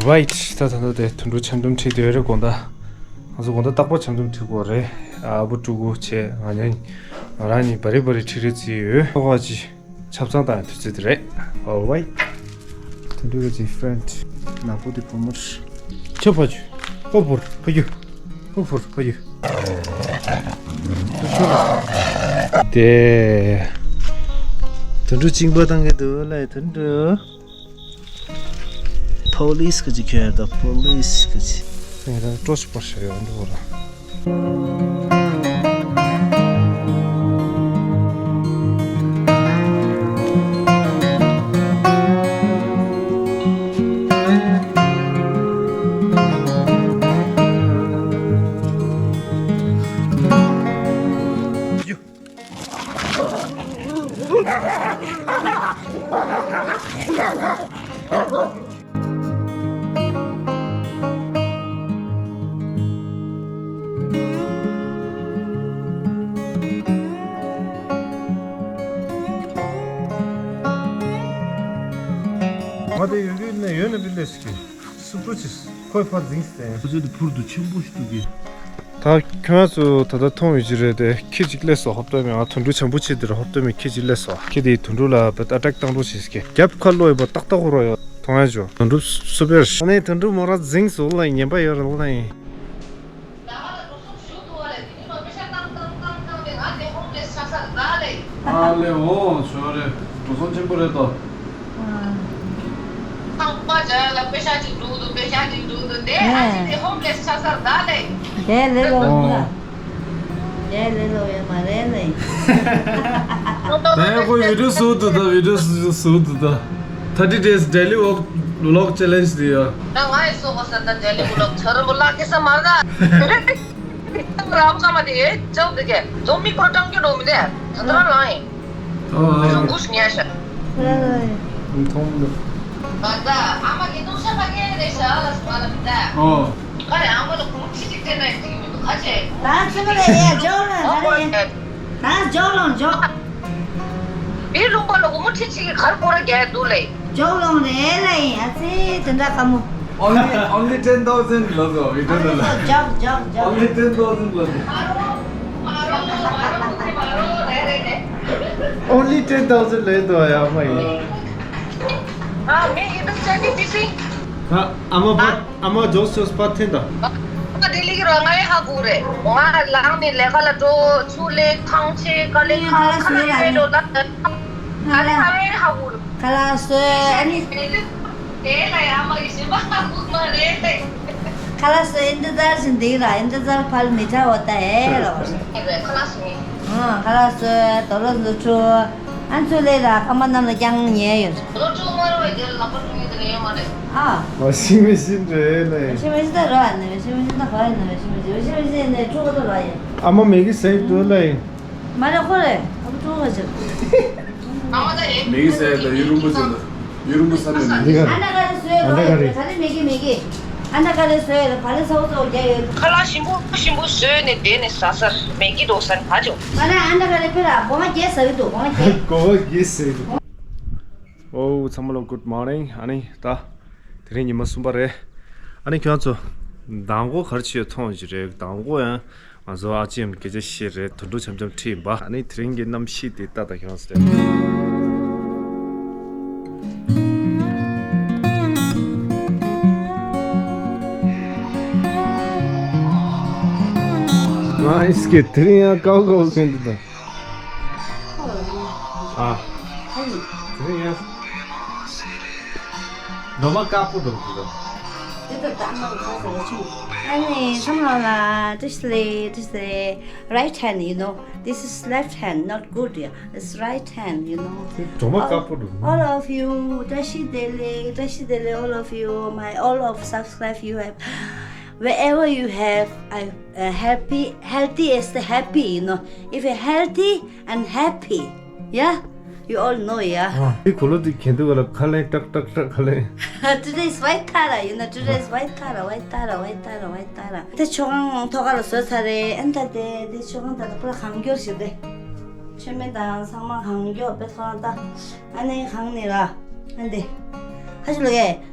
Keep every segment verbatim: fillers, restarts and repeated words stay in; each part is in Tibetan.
Right, ད་ད་ལྟ་དེ་དུད་འགྲོ་ཆམ་ཆམ་ཁྲིད་དེ་རེད་དགོང་དག་ང་ཚོ་དགོང་དག་རྟག་པར་ཆམ་ཆམ་ཁྲིད་དགོས་རེད། ཨ་བུ་ཕྲུ་གུ་བྱས་ང་ཉ་ང་རང་གཉིས་བ་རི་བ་རི་ཁྲིད་རེད་བརྩིས་ཡོད། ཧོ་ཧ་ཅི། ཆབ་གསང་བཏང་ཡ་དུས་ཚོད་དེ་རེད། Alright. དེ་འདྲ་གི་ཅིག་friend ནག་པོ་དེ་བུ་མོར། ཁྱོད་ཕ་ཆུ། ཨོ་བུར་ཕ་ཡུ། ཨོ་བུར་ཕ་ཡུ། དེ། དུད་འགྲོ་གཅིན་པ་བཏང་གི་འདུག་ལ་དུད་འགྲོ། Police གི་ཅིག་ཁྱོད་ད་police གི་ཅིག་ངས་ད་ཀྲོ་ཞིག་པར་བྱ་ཡོད་འདུག་ལ། ང་དེ་ཡོད་རྒྱུ་ནས་ཡོད་ན་བི་ལེ་སི་ཀི་སུ་པྲུ་ཆིས་ཁོའི་ཕར་འཛིངས་ཏེ། ཁོ་ཚོས་དེ་ཕུར་དུ་ཆེན་པོ་ཞིག་འདུག་གི། ད་ཁྱོད་ཚོ་ད་ལྟ་མཐོང་ཡོད་ཀྱི་རེད་དེ། ཁྱི་གཅིག་སླེབས་སོང་། ཧོབ་ཏེ་མེད། ང་དུད་འགྲོ་བྱམས་པོ་ཆེ་འདིར་ཧོབ་ཏེ་མེད། ཁྱི་གཅིག་སླེབས་སོང་། ཁྱི་དེ་དུད་འགྲོ་ལ་བེད་ཨ་ཊེག་བཏང་རོགས་བྱེད་ཀྱི། རྒྱབ་ཁ་ལོག་ཡོད་པ་ཏག་ཏག་ཧོ་རོགས་ཡོད། མཐོང་ཡ་བྱོས། དུད་འགྲོ་སུ་བེར། ཨ་ནི་དུད་འགྲོ་མོ་རང་འཛིངས་སོང་ལ་ངན་པ་ཡོད་རེད་ལ་ཡིན། ཨ་ལེ་འོ་ཞོ་རེད། འགྲོ་སོང་ཆེན་པོ་རེད་དོ། ཁང་པ་ཇ་ལ་པེ་ཤ་ཅིག་འགྲོ་འདུག་པེ་ཤ་ཅིག་འགྲོ་འདུག་དེ་ཨ་ཅི་དེ་ཧོམ་ལེ་སི་ཆགས་ས་རེད་ད་ལེ། དེ་ལེ་ལོ་ཡིན་ལ། དེ་ལེ་ལོ་ཡོད་མ་རེད་ལེ། དེ་ཁོ་བི་ཌིའོ་བཟོ་འདུག་ད། བི་ཌིའོ་བཟོ་འདུག་ད། Thirty days daily walk vlog challenge དེ་ཡོད། ད་ང་ཡི་སོ་གོ་ས་ད་daily vlog ཚར་རིང་པོ་ལག་གེ་ས་མ་རེད་ད། རང་ཚང་མ་དེ་ཡོད་ཅོག་དེ་གས་ཛོམ་མིག་པོ་སྤྲང་རྒྱུ་འགྲོ་མི་དེ་ད་ད་རང་ཡིན། ཨོ་ཨོ། གུས་ཉལ་ཤག་མཐོང་འདུག་ད་ད་ཨ་མ་གི་ནུ་ཤ་ཕ་གི་རེད་ཤག་ལ་སུ་མ་ལ་མི་ད། ཨོ། ཨ་རེ་ཨ་མ་ལ་གུང་ཁྲི་ཅིག་སྤྲད་ན་ཡིན་གི་མི་འདུག་ཁ་ཆེ། ད་ཚི་མ་ལ་ཡ་ཇོག་ལ་ད་རེ། ད་ཇོག་ལོང་ཇོག་མི་ལུང་པ་ལ་སྒོར་མོ་ཁྲི་གཅིག་གིས་ག་རེ་སྐོར་ར་རྒྱག་འདུག་ལེ། ཇོག་ལོང་རེད་ལ་ཡིན། ཨ་ཙི་དེ་འདྲ་དཀའ་མོ། Only, only ten thousand ལ་དོ། བི་ཌིའོ་ལ། ཇོག་ཇོག་ཇོག Only ten thousand ལ་དོ། Only ten thousand ལ་དོ་ཡ་མ་ཡིན། ཨ་མི་ཡིན་དུ་ཅན་ནི་ཏི་སི། ཨ་མ་པ། ཨ་མ་ཇོག་ཇོག་པ་ཐེན་ད། ཨ་མ་ལྡི་ལི་གི་རོ་ང་ཡི་ཧ་གོ་རེད། ང་ལངས་ནས་ལས་ཀ་ལ་འགྲོ། ཆུ་ལས་ཁང་ཆེ་ཀ་ལས་ཁང་ཁ་ལས་ཡོད་འགྲོ་ད། ང་ལ་ཧ་གོ་རེད། ཁ་ལག་བཟོས། ཨ་ནི། དེ་ལ་ཡ་མ་གི་ཞིམ་པ་ཧ་གོ་མ་རེད། ཁ་ལག་བཟོས། ཨིན་ཏི་ཛར་ཞིག་འདིག་ར། ཨིན་ཏི་ཛར་ཕལ་མི་ཐ་འོ་ད་ཨེ་རོ། ཁ་ལག་བཟོས། ཨ་ཁ་ལག་བཟོས། དོ་ལོ་འཛུ་ཁྲུ། ཨན་ཚུ་ལེ་ར་ཁ་མ་ནམ་ལ་རྒྱང་ཉེ་ཡོད། ལོ་ཁྲུ་མ་རོ་ཡི་དེ་ལ་ཁོ་ཁྲུ་ཡི་དེ་ཡོད་མ་རེད། ཨ། ཝ་ཤིང་མེ་ཤིན་རེད་ལེ། ཝ་ཤིང་མེ་ཤིན་ད་རོ་ཨ་ནི། ཝ་ཤིང་མེ་ཤིན་ད་ཧོ་ཨ་ནི། ཝ་ཤིང་མེ་ཤིན། ཝ་ཤིང་མེ་ཤིན་ནི་ཁྲུ་གོ་ད་རོ་ཡ། ཨ་མ་མེ་གི་སེབ་དུ་ལེ། མ་རེད་ཁོ་རེད། ཨ་ཁྲུ་གོ་ཅི། མེ་གི་སེབ་ད་ཡུ་རུ་མུ་ཅི་ད། ཡུ་རུ་མུ་ས་མེ་མེ། འདི་ག་ཨ་ན་ག་རེ་སོས་ཨ་ན་ག་རེ། ག་རེ་མེ་གི་མེ་གི། ཨ་ན་ག་རེ་སོས་ལ་བ་ལེ་ས་འོ་ཚོ་རྒྱ་ཡོད། ཁ་ལག་ཞིམ་པོ་ཞིམ་པོ་བཟོས་ནས་དེ་ནས་ཟ་ས་མེ་གི་འདུག་ས་ནི་ཧ་ཅོ། ཨ་ན་ཨ་ན་ག་རེ་ཕེ་ར་གོ་བ་རྒྱས་ཟ་གི་འདུག་གོ་བ་རྒྱས། གོ་བ་རྒྱས་ཟེར་འདུག་ཨོ་ཚང་མ་ལ་good morning། ཨ་ནི་ད་དེ་རིང་ཉི་མ་གསུམ་པ་རེད། ཨ་ནི་ཁྱོད་ཚོ་མདང་དགོང་ག་རེ་བྱས་ཡོད་མཐོང་ཡོད་ཀྱི་རེད། མདང་དགོང་ཡང་ང་ཚོ་ཨ་ཅེ་ཡང་སྐད་ཆ་བཤད་རེད། དུད་འགྲོ་འཆམ་འཆམ་ཁྲིད་ཡིན་པ། ཨ་ནི་དེ་རིང་གི་གནམ་གཤིས་དེ་ལྟ་དང་ཁྱོད་ཚོ་རེད། ང་ཨིས་ཀེ་དེ་རིང་ཡང་ཀའོ་ཀའོ་ཁེན་དུ་དང་། ཨ། དེ་རིང་ཡང་། འགྲོ་མ་དཀར་པོ་འགྲོ་གི་འདུག་ཨ་ནི་སམ་ལོ་ལ་ཏི་སི་ལེ་ཏི་སི་ལེ། Right hand, you know. This is left hand, not good, yeah. It's right hand, you know. འགྲོ་མ་དཀར་པོ་འགྲོ། All of you, བཀྲ་ཤིས་བདེ་ལེགས། བཀྲ་ཤིས་བདེ་ལེགས། All of you, my all of subscribe you have, wherever you have, I, uh, happy, healthy is the happy, you know. If you're healthy and happy, yeah. You all know, yeah. ཨ། དེ་གོ་ལོ་དེ་གྱེན་དུ་བ་ལ་ཁ་ལེན་ཏག་ཏག་ཏག་ཁ་ལེན། Today is white tara, you know, today is white tara, white tara, white tara, white tara. དེ་ཆོ་གང་ཐོག་ཁ་ལ་བཟོས་ཚར་རེད། ཨན་ད་དེ་དེ་ཆོ་གང་ད་ད་པུ་ར་གང་མགྱོགས་ཞིག་རེད། ཆོས་མེད་དང་ཚང་མ་གང་མགྱོགས་བེད་ཐོག་ལ་ད། ཨ་ནི་གང་ནི་ར། ཨན་དེ། ཧ་ཞུ་ལ་གས།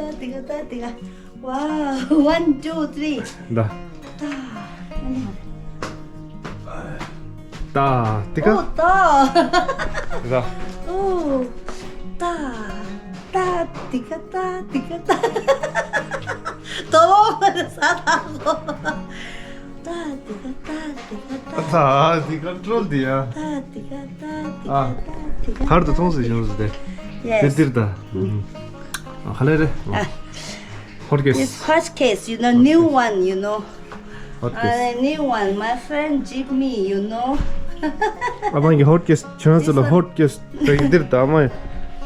ད་དེ་ག་ད་དེ་ག Wow, one, two, three. ད། ད། ད། དེ་ག་ཨོ་ད། ད། ཨོ། ད། ད་དེ་ག་ད་དེ་ག་ད། དོ་ལོ་ས་ད་ལོ། ད་དེ་ག་ད་དེ་ག་ད། ད་དེ་ག་ཀྲོལ་དེ་ཡ། ད་དེ་ག་ད་དེ་ག་ཨ། ད་དེ་ག་ད། ཐར་དུ་མཐོང་སྲིད་བྱུང་ཟེར་ཏེ། Yes. དེ་དེར་ད། ཨ་ཧ་ལས་རེད། ཨ། Hot case. It's hot case, you know, new one, you know. Hot case. Uh, new one. My friend give me, you know. ཨ་མ་གི་hot case ཁྱོད་ཚོ་ལ་hot case དེ་འདིར་ད་ཨ་མ།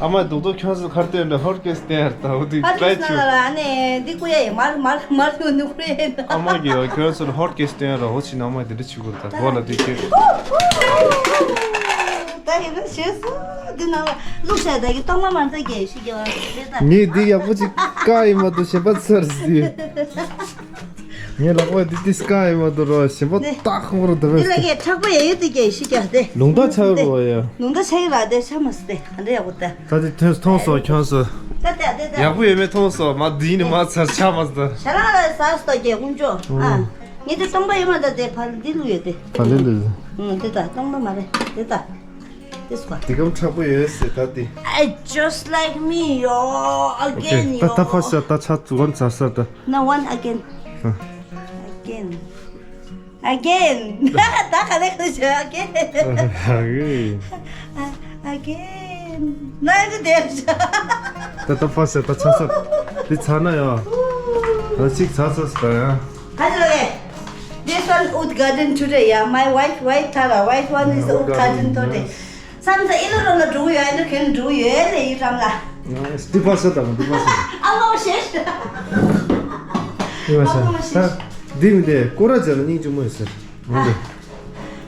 ཨ་མ་རྡོག་རྡོག་ཁྱོད་ཚོ་ཁར་སྟོན་ད་hot case དེ་ཡར་ད་འོ་དེ་hot case try ན་ཆུ། ལ་ཨ་ནེ་འདི་ཀུ་ཡ་ཡི་མར་མར་མར་ཡོང་ནུ་ཀུ་ཡ་ཡི། ཨ་མ་གི་ཁྱོད་ཚོ་ལ་hot case དེ་ཡར་འོ་ཆི་ན་ཨ་མ་དེ་འདྲ་ཆུ་གུར་ད་གོ་ལ་དེ་ཁྱོད། ད་ཡིན་ན་ཞེས་སུ་འདི་ན་ལ་ལུག་ཤ་ད་གི་གཏོང་མ་མར་ད་གི་ཤི་གི་བ་རེད་ད། ངས་འདི་ཡག་པོ་ཅིག་བཀག་ཡིན་མ་གཏོགས་གཞན་པ་ཚར་ཟིན། ངའི་ལག་པ་འདི་ཏིས་ཀ་ཡིན་མ་གཏོགས་རོ་གཞན་པ་ནི། སྟག་ཧོར་འདི་འདི་ལ་བས། ངས་མཁྲེགས་པོ་ཡ་ཡོད་དེ་ཀྱང་ཤི་ཀྱང་དེ། ལུང་ད་ཆགས་རོ་ཡ། ལུང་ད་ཆགས་ཡོད་ར་དེ་ཆགས་མ་སི་དེ་ཨ་འདྲ་ཡག་པོ་ད། ད་དེ་ཐོན་མཐོང་སོ་ཁྱོད་སོ། ད་དེ་དེ་དེ། ཡག་པོ་ཡོད་མེད་མཐོང་སོ་མ་འདི་ནི་མ་ཚར་ཆགས་མ་སི་ད། ཞྭ་རང་ལ་ཟ་སི་ད་ཀྱེ་ཀུན་ཅོ། ཨ། ངས་དེ་སྟོང་པ་ཡོད་མ་ད་དེ་ཕ་ལི་འདི་ལུ་ཡོད་དེ། ཕ་ལི་ལུ་ཡོད། ཨ་དེ་ད་སྟོང་པ་མ་རེད་དེ་ད། This one. དེ་གམ་མཁྲེགས་པོ་ཡོད་ཟེར་ད་དེ། It's just like me, yo. Again, yo. ད་ད་ཕ་ཤ་ད་ཆ་ཙུ་གམ་ཚ་ས་ད། No, one again. Again. Again. ད་ག་ལེ་ག་ཤ་again. Again. ན་ཡི་དེ་ཤ། ད་ད་ཕ་ཤ་ད་ཚ་ས། དེ་ཚ་ན་ཡ། ད་ཅིག་ཚ་ས་ས་ཡ། ཁ་ཅིག་ལོ་གེ། This one wood garden today, yeah. My white, white tara, white one is wood garden today. བསམ་ཚེ་ཨི་ལོ་རོ་ལ་འགྲོ་གི་ཡོད། ཨི་ལོ་གན་འགྲོ་གི་ཡོད་ལེ་ཡི་རམ་ལ། སྟི་པ་ས་དང་སྟི་པ་ས། ཨ་མོ་ཤེས། ཨི་བ་ས། ཨ་མོ་ཤེས། ད་འདི་མི་དེ་ཀོ་ར་ཇ་ལ་སྙིང་རྗེ་མོ་ཡོད་ཟེར། འོ་དེ།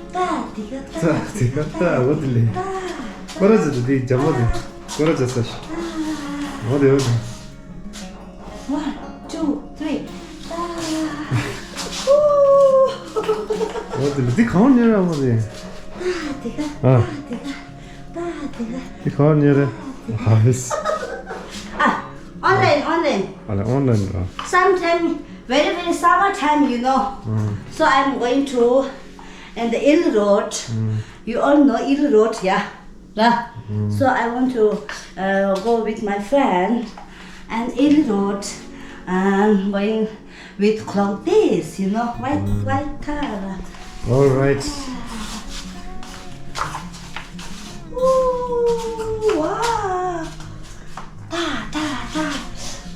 ད་དེ་ག་ད་དེ་ག་ད་འོ་དེ་ལེ། ཀོ་ར་ཇ་དེ་དེ་ཇ་མོ་དེ། ཀོ་ར་ཇ་ས་ཤ། འོ་དེ་འོ་དེ། One, two, three. འོ་དེ་འདི་གང་ཉོས་ར་མ་རེད། ད་དེ་ག་ཨ། ད་དེ་ག་ད་དེ་ག་འདི་གང་ཉོས་རེད། ཧ་ཧིས། ཨ། Online, online. ཨ་ལ་online ར། Sometime, very, very summer time, you know. ཨ། So I'm going to and the Hill Road. ཨ། You all know Hill Road, yeah? Right? Mm. So I want to uh, go with my friend and Hill Road and going with clock this, you know, white, mm, white color. All right. Ooh, wow. Da, da, da,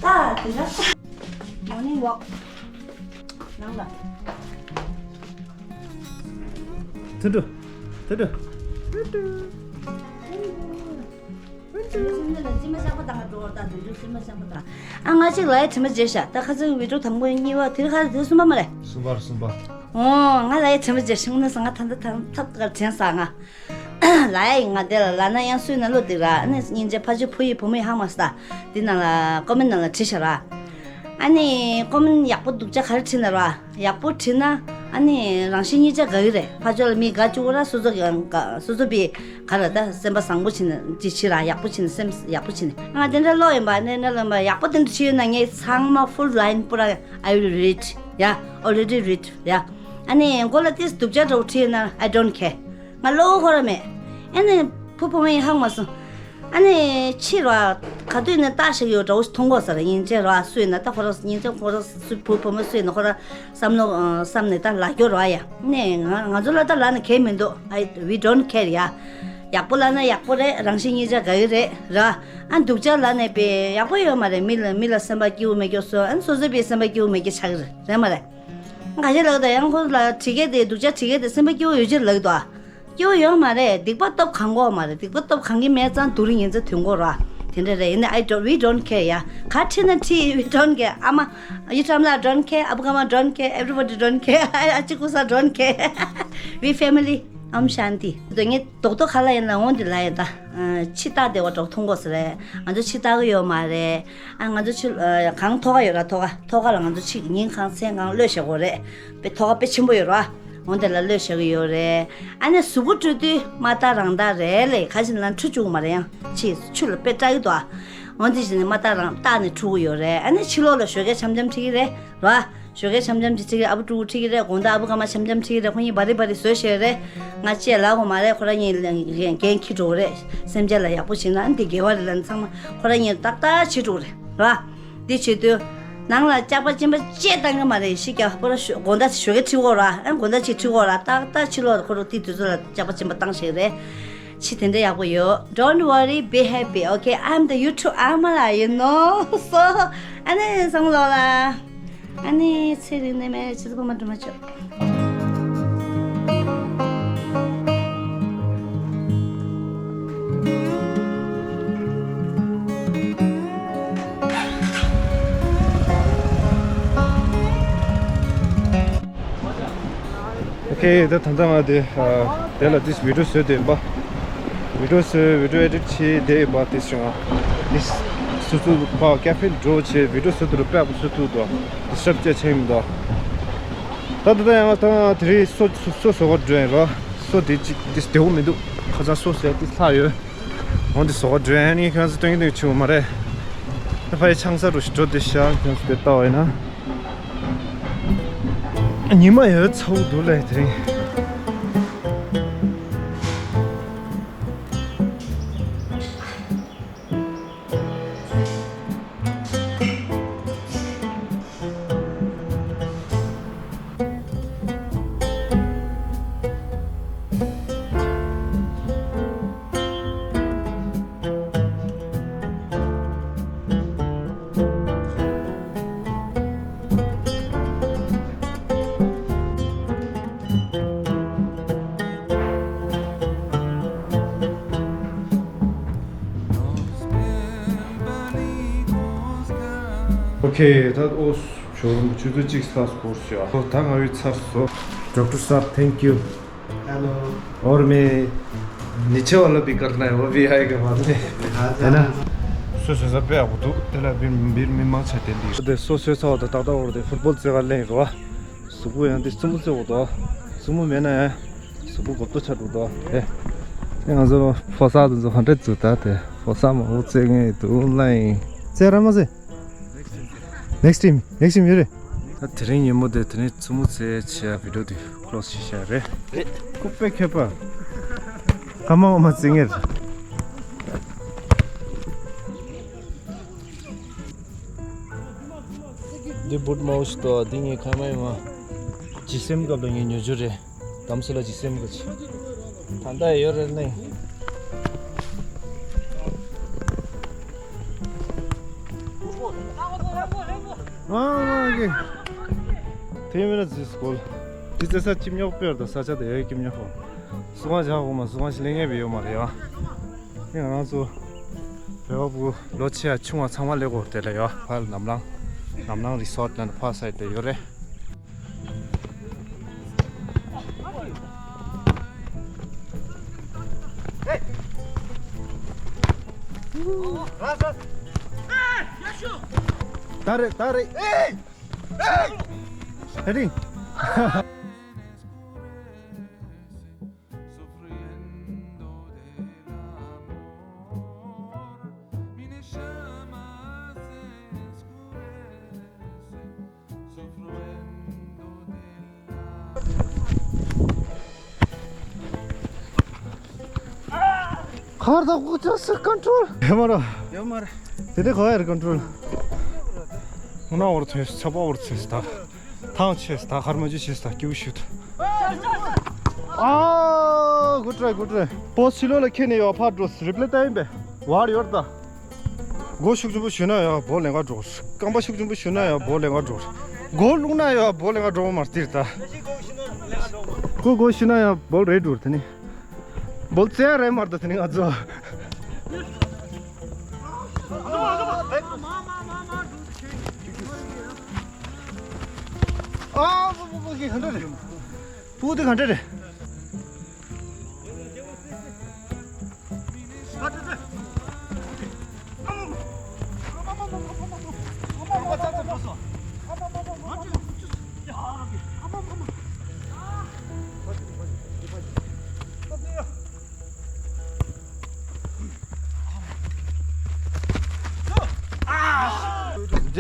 da, da, da. Morning walk. ཐུ་ཏུ། ཐུ་ཏུ། ཐུ་ཏུ། ཨ་ང་གཅིག་ལ་ཡ་དྲི་མ་བརྗེད་ཤག་ད་ཁ་སང་བི་ཌིའོ་དང་པོ་གཉིས་པ་དེ་ཁ་ཚ་དེ་གསུམ་པ་མ་རེད། གསུམ་པ་རེད། གསུམ་པ། ཨོ་ང་ལ་ཡ་དྲི་མ་བརྗེད་ཤག་ང་ད་ད་ད་ཐབ་ཀ་དྲན་ས་ང་། ལ་ཡ་ཡིན། ང་དེ་ལ་ལ་ན་ཡང་སུས་ན་ལོ་དེ་ར། ཨ་ནི་སྙིང་རྗེ་ཕ་ཆུ་ཕུ་ཡི་བུ་མོ་ཡི་ཧང་མ་སྟ་དེ་ནང་ལ་ཀོ་མེན་ནང་ལ་བྲིས་ཤག་ར། ཨ་ནི་ཀོ་མེན་ཡག་པོ་སྡུག་ཅག་ག་རེ་བྲིས་ན་ར། ཡག་པོ་བྲིས་ན་ཨ་ནི་རང་བཞིན་གཉིས་ཆ་དགའ་གི་རེད། ཕ་ཆོ་ལ་མི་དགའ་བཅུག་གོ་ར། སོ་སོ་གི་སོ་སོ་པའི་ག་ར་ད་སེམས་པ་བཟང་པོ་བྱས་ནས་ཅི་བྱེད་ར། ཡག་པོ་བྱས་ནས་སེམས་ཡག་པོ་བྱས་ནས། ང་དེ་འདྲ་ལོ་ཡིན་པ་ནས་འདྲ་ལོ་ཡིན་པ་ཡག་པོ་དེ་འདྲ་བྲིས་ཡོད་ན། ངས་ཚང་མ་ཕུལ་ལ་ཡིན་པུ་ར། I will read. Yeah, already read. Yeah. ཨ་ནི་མགོ་ལ་ཏིས་སྡུག་ཅག་འདྲ་བོ་བྲིས་ཡོད་ན། I don't care. ང་ལོ་ཁོ་ར་མེད། ཨ་ནི་ཕུ་ཕུ་མོ་ཡིན་ཧང་མ་སོང་། ཨ་ནི་ཕྱི་ར་ག་དུས་ནས་ལྟ་ཞིག་ཡོད་འདྲ་བོ་ཞིག་མཐོང་གོ་ས་རེད། སྙིང་རྗེ་ར་སུས་ན་ད་ཁོ་ར་སྙིང་རྗེ་ཁོ་ར་སུ་ཕུ་ཕུ་མོ་སུས་ན་ཁོ་ར་བསམ་བློ་བསམ་ནས་ད་ལ་སྐྱོ་ར་ཡ། ནས་ང་ང་ཚོ་ལ་ད་ལ་ནས་གལ་མི་འདུག I, we don't care. ཡ། ཡག་པོ་ལ་ན་ཡག་པོ་རེད། རང་བཞིན་གཉིས་ཆ་དགའ་གི་རེད་ར། ཨ་སྡུག་ཅག་ལ་ནས་པའི་ཡག་པོ་ཡོད་མ་རེད། མི་ལ་མི་ལ་སེམས་པ་སྐྱིད་པོ་མེད་སྐྱོ་སོ། ཨ་སོ་སོའི་པའི་སེམས་པ་སྐྱིད་པོ་མེད་སྐྱོ་ཆགས་གི་རེད། རེད་མ་རེད། ཁ་ཤས་ལ་ད་ཡང་ཁོ་ལ་བྲིས་སྐད་དེ་སྡུག་ཅག་བྲིས་སྐད་དེ་སེམས་པ་སྐྱིད་པོ་ཡོད་ཅིག་ལ་གི་དོ། སྐྱིད་པོ་ཡོད་མ་རེད། སྡིག་པ་སྟོབས་གང་གོ་མ་རེད། སྡིག་པ་སྟོབས་གང་གི་མེད་ཙང་སྡུག་རུ་ཉིན་ཙེ་ཐོན་གོ་ར། དེ་འདྲ་རེད། ཡིན་ན་I don't, we don't care. ཡ། ག་ཁྲིད་ན་ཁྲིད། We don't care. ཨ་མ། You tell me, I don't care. ཨ་བུ་ཀ་མ་don't care. Everybody don't care. ཨ་ཅི་ཀུ་ས་don't care. We family. ཨོམ་ཤཱན་ཏི། དོ་ངས་རྡོག་རྡོག་ཁ་ལ་ཡིན་ལ་འོང་དེ་ལ་ཡིན་ད། ཕྱི་ལྟ་བདེ་བ་གྲོགས་མཐོང་གོ་ས་རེད། ང་ཚོ་ཕྱི་ལྟ་གི་ཡོད་མ་རེད། ཨ་ང་ཚོ་ཕྱི་གང་ཐོག་ཁ་ཡོད་ར། ཐོག་ཁ་ཐོག་ཁ་ལ་ང་ཚོ་ཕྱི་ཉིན་གང་མཚན་གང་གློད་བཞག་གོ་རེད། པའི་ཐོག་ཁ་དཔེ་ཆེན་པོ་ཡོད་ར། འོང་དེ་ལ་གློད་བཞག་གི་ཡོད་རེད། ཨ་ནི་གཟུགས་པོ་བཀྲུ་དུས་མ་བལྟ་རང་བལྟ་རེད་ལེ། ཁ་ཅིག་ལ་འཁྲུ་བཅུག་མ་རེད། ཡང་ཕྱི་ཆུ་ལ་དཔེ་བཀྲ་གི་འདུག་ཨ། འོང་དེ་བཞིན་ནི་མ་བལྟ་རང་བལྟ་ནས་འཁྲུ་གི་ཡོད་རེད། ཨ་ནི་ཕྱི་ལོགས་ལ་ཞོགས་ཀས་འཆམ་འཆམ་ཁྲིད་ཀྱི་རེད་ར། ཞོགས་ཀས་འཆམ་འཆམ་ཅིག་ཁྲིད་ཀྱི་རེད། ཨ་བུ་ཕྲུ་གུ་ཁྲིད་ཀྱི་རེད། དགོང་དག་ཨ་བུ་ཀ་མ་འཆམ་འཆམ་ཁྲིད་ཀྱི་རེད། ཁོ་གཉིས་བ་རི་བ་རི་བཟོས་བཞག་རེད། ང་ཅེས་ལབ་གོ་མ་རེད། ཁོ་རང་གཉིས་འགན་འཁྱེར་འགྲོ་གི་རེད། སེམས་ཅན་ལ་ཡག་པོ་བྱེད་ན་ཨ་འདི་དགེ་བ་རེད་ལབ་ནས་ཚང་མ་ཁོ་རང་གཉིས་ཏག་ཏག་བྱེད་འགྲོ་གི་རེད་ར། འདི་བྱེད་དུས་ནང་ལ་སྐྱག་པ་གཅིན་པ་ཅེས་བཏང་གི་མ་རེད། ཤི་ཀྱག་ཁོ་ར་ཞོ་དགོང་དག་ཞོགས་ཀས་ཁྲིད་གོ་ར། ཨ་དགོང་དག་ཅིག་ཁྲིད་གོ་ར། ཏག་ཏག་ཕྱི་ལོགས་ཁོ་ར་དེ་དུས་ཚོད་ལ་སྐྱག་པ་གཅིན་པ་བཏང་བཞག་རེད། ཕྱི་དེ་འདྲ་ཡག་པོ་ཡོད། Don't worry, be happy. Okay, I'm the YouTube Amala, you know. So, ཨ་ནི་བསམ་བློ་ལ། ཨ་ནི་ཚེ་རིང་ནས་མེད་ཅི་ཚོ་མ་འགྲོ་མ་ཆོག Okay, ད་ད་ལྟ་ང་དེ་དེ་ལ་དེ་བི་ཌིའོ་བཟོས་དེ་ཡིན་པ། བི་ཌིའོ་བཟོས། བི་ཌིའོ་ཨེ་ཌིཊ་བྱས་དེ་ཡིན་པ། དེ་བྱུང་ང་། དེ་སོ་སོ་ཕ་ཀེ་ཕེ་འགྲོ་བྱས་བི་ཌིའོ་བཟོ་དུ་རུ་དཔེ་ཡག་པོ་བཟོ་ཐུབ་འདུག་ཌི་སི་ཊབ་བྱས་ཆེན་མི་འདུག་ད་ད་ད་ཡང་ད་དེ་རིང་སོ་སོ་བཟོ་ག་འགྲོ་ཡིན་རོ། སོ་དེ་ཅིག་དེ་བདེ་བོ་མི་འདུག་ཁ་སང་སོ་ཟས་དེ་ལྷག་ཡོད། འོ་འདི་བཟོ་ག་འགྲོ་ཡིན། ཁྱེད་རང་ཚོ་སྟོན་གྱི་འདུག་ཆུ་མ་རེད། ད་ཕ་ཡི་ཆང་ས་རུ་ཞིག་འགྲོ་དེ་ཤག་ཁྱེད་རང་ཚོ་དེ་ལྟ་བ་ཡིན་ན། ཉི་མ་ཡོད་ཚ་བོ་འདུག་ལེ་དེ་རིང་། ཨོ་ཁེ། ད་ཨོ་ཞོ་རུམ་ཆུ་ཚོད་གཅིག་ལྷག་འགོར་ཤག་ཨོ་ད་ང་ཡི་ཚར་སོང་། Doctor साहब, thank you. Hello. और मैं नीचे वाला भी करना है, वो भी आएगा बाद में। हाँ, है ना? हाँ। སོ་སོ་ས་དཔེ་ཡག་པོ་འདུག་དེ་ལ་བིར་བིར་མི་མང་ཆེ་དེ་འདི། དེ་སོ་སོའི་ཚ་བ་དང་ཏག་ཏག་འོར་དེ་ཕུཊ་བོལ་རྩེ་ག་ལེན་རོ། གཟུགས་པོ་ཡང་དེ་རྩུབ་མོ་རྩེ་འོ་དོ། རྩུབ་མོ་མེད་ན་ཡང་གཟུགས་པོ་གོབ་ཏོ་ཆགས་འདུག་དོ། ཨེ། ཨེ་ང་ཚོ་ཕོ་གསར་དེ་ཚོ་ག་འདྲ་འཛུལ་ད་དེ་ཕོ་གསར་མང་པོ་རྩེ་ངེས་འདུག་ལ་ཡིན། རྩེ་ར་མ་རྩེ། Next time, next time ཡོད་རེད། ད་དེ་རིང་ཉིན་མོ་དེ་དེ་རིང་རྩུབ་མོ་རྩེ་བྱས་བི་ཌིའོ་དེ་ཁོ་ལོ་སི་བྱས་བཞག་རེད། རེད། ཁོ་དཔེ་མཁས་པ། ཀ་མ་འོ་མ་རྩེ་ངེར། འདི་བུད་མའོ་ཞིག་ཏོ། འདི་ངའི་ཁ་མའི་མ། ཇི་སེམས་སྐབས་ལ་ངའི་ཉོ་རྒྱུ་རེད། དམ་སྲི་ལ་ཅིག་སེམས་དགོས་ཅི། ད་ལྟ་ཡོད་རེད་ནི། ཨ་མ་གི། དེ་མིན་ན་ཟིག་སྐོལ། དེ་ཚེ་ས་ཅིམ་ཉོག་པེར་དང་ས་ཆ་དེ་ཡོད་ཀྱིམ་ཉོག་ཧོ། སུ་གང་བཞག་གོ་མ་སུ་གང་ཞིག་ལེན་ངེས་པའི་ཡོད་མ་རེད་ཡ། ངས་ང་རང་ཚོ་བོད་པ་བུ་ལོ་ཆེ་ཡ་ཆུང་བ་ཚང་མ་སླེབས་གོ་དེ་ལ་ཡོད། ཕར་ནམ་ལངས་ནམ་ལངས་རི་སོར་ཊི་ལ་ཕར་སའིཌ་དེ་ཡོད་རེད། ད་རེད་ད་རེད། ཨེ་རིང་། ཁར་ད་ཁོ་ཅག་སི་ཀོན་ཊོལ་ཡོད་མ་ར། ཡོད་མ་ར། དེ་དེ་ཁོ་ཡར་ཀོན་ཊོལ། ང་ན་འོར་ཚོས་ཚ་པ་འོར་ཚོས་ད། ཐང་ཆེས་ད་ཁར་མ་ཇི་ཆེས་ད་ཀྱུ་ཤུད། ཨ། གུ་ཊ་རའི་གུ་ཊ་རའི། པོ་སི་ལོ་ལ་ཁྱེད་ནས་ཡོད་ཕར་འགྲོ་རི་པ་ལེ་ལྟ་ཡིན་པས། ཝར་ཡོད་ད། མགོ་ཤུགས་ཆེན་པོ་ཞུས་ན་ཡང་བོ་ལེན་ག་འགྲོ། རྐང་པ་ཤུགས་ཆེན་པོ་ཞུས་ན་ཡང་བོ་ལེན་ག་འགྲོ། མགོ་བླུགས་ན་ཡང་བོ་ལེན་ག་འགྲོ་མ་སྟེར་ད། ཁོ་མགོ་ཤུགས་ན་ཡང་བོ་རེད་འགྲོ་དེ་ནི། བོ་རྩེ་རེད་མ་རེད་དེ་ནི་ང་ཚོ། ཨ་བོ་བོ་བོ་གི་ག་འདྲ་རེད། བོ་དེ་ག་འདྲ་རེད།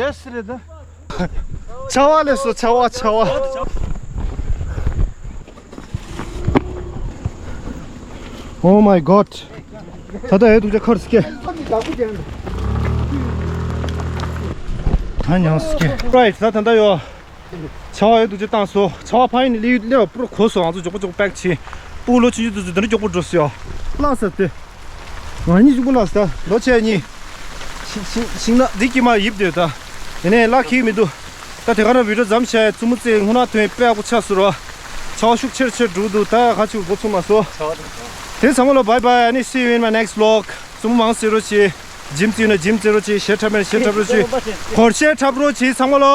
རེད་སི་རེད་ད། ཆར་པ་ལས་སོ་ཆར་པ་ཆར་པ། Oh my god. ད་ལྟ་ཨེ་དུག་ཅག་ཁར་སྐྱེ། ད་ཉང་སྐྱེ། Right ད་ད་ད་ཡོ། ཆར་པ་ཨེ་དུག་ཅག་བཏང་སོ། ཆར་པ་ཕ་ཡིན་ལི་ལེ་པུར་གོ་སོ། ང་ཚོ་མགྱོགས་པོ་མགྱོགས་པོ་པེག་བྱེད། སྤུ་གུ་ལོ་ཆུང་ཆུང་དུ་དུ་འདི་འདྲ་མགྱོགས་པོ་འགྲོ་སོ་ཡོ། ལངས་ས་དེ། ང་གཉིས་གཅིག་པུ་ལ་ས་ལོ་ཆེ་གཉིས། ཤིང་ཤིང་ཤིང་ནགས་འདི་དཀྱིལ་མ་ཡིབ་སྡོད་ད། དེ་ནས་ལ་ཁེལ་མི་འདུག་ད་དེ་ག་ན་བི་ཌིའོ་མཚམས་བཞག་ཡ། བཙུན་མོ་རྩེ་སྔོ་ནག་ཐོན་དཔེ་ཡག་པོ་ཆགས་སོང་ར། ཆར་པ་ཤུགས་ཆེར་ཆེར་འགྲོ་འདུག་ད་ག་ཆུ་འགོ་ཚུགས་མ་སོང་། དེ་ཚང་མ་ལ་bye bye. ཨ་ནི་see you in my next vlog. བཙུན་མོ་མང་སེ་རོ་ཆེ། ཇིམ་རྩེ་ན་ཇིམ་རྩེ་རོ་ཆེ། གཞས་འཁྲབ་ན་གཞས་འཁྲབ་རོ་ཆེ། གོར་གཞས་འཁྲབ་རོ་ཆེ་ཚང་མ་ལ།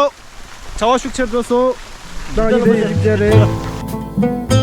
ཆར་པ་ཤུགས་ཆེར་འགྲོ་སོང་། ད་ཡིན་པའི་ཡིན་ཅེ་རེད།